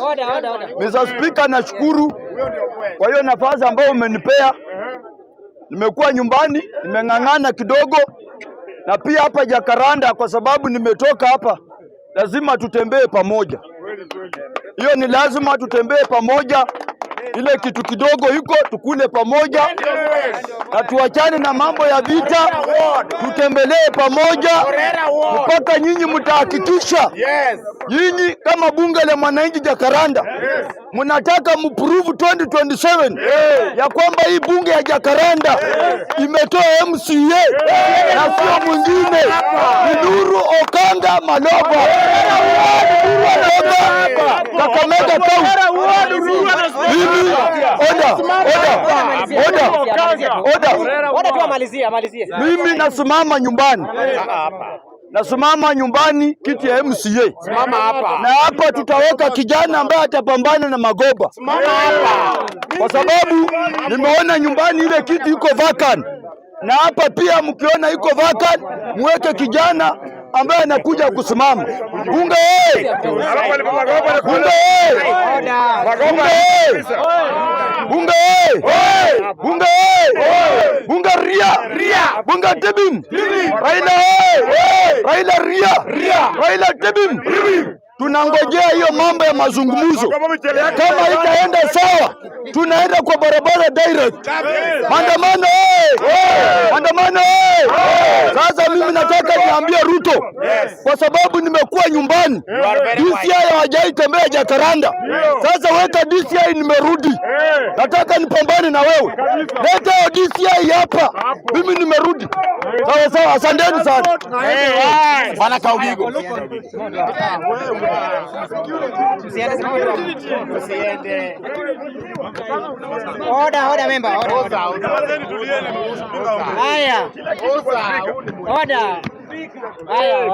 Order, order, order. Mr. Speaker, nashukuru kwa hiyo nafasi ambayo umenipea. Nimekuwa nyumbani, nimeng'ang'ana kidogo, na pia hapa Jakaranda, kwa sababu nimetoka hapa, lazima tutembee pamoja. Hiyo ni lazima tutembee pamoja, ile kitu kidogo iko tukule pamoja, na tuachane na mambo ya vita, tutembelee pamoja mpaka nyinyi mtahakikisha nyinyi kama bunge la mwananchi Jakaranda mnataka mprove 2027 ya kwamba hii bunge ya Jakaranda imetoa MCA na sio mwingine ni Nuru Okanga Maloba kutoka Kakamega County. Mimi, order, order, order, order. Order tu amalizie, amalizie. Mimi nasimama nyumbani kiti ya MCA. Simama hapa. Na hapa tutaweka kijana ambaye atapambana na Magoba, Simama hapa. Kwa sababu nimeona nyumbani ile kiti iko vacant, na hapa pia mkiona iko vacant, muweke kijana ambaye anakuja kusimama. Bunge oye! Bunge oye! Bunge oye! Bunge oye! Bunge oye! Bunge ria! Bunge tibim! Raila oye! Raila ria! Raila tibim! Tunangojea hiyo mambo ya mazungumzo. Kama itaenda sawa, tunaenda kwa barabara direct. Maandamano oye! Maandamano oye! Sasa mimi nataka niambie Ruto, kwa sababu nimekuwa nyumbani, DCI hawajaitembea Jakaranda. Sasa weka DCI, nimerudi, nataka nipambane na wewe. Leta hiyo DCI hapa, mimi nimerudi. Sawa sawa, asanteni sana. Bwana Kaugigo. Usiende. Order, order member, order. Haya. Order. Haya.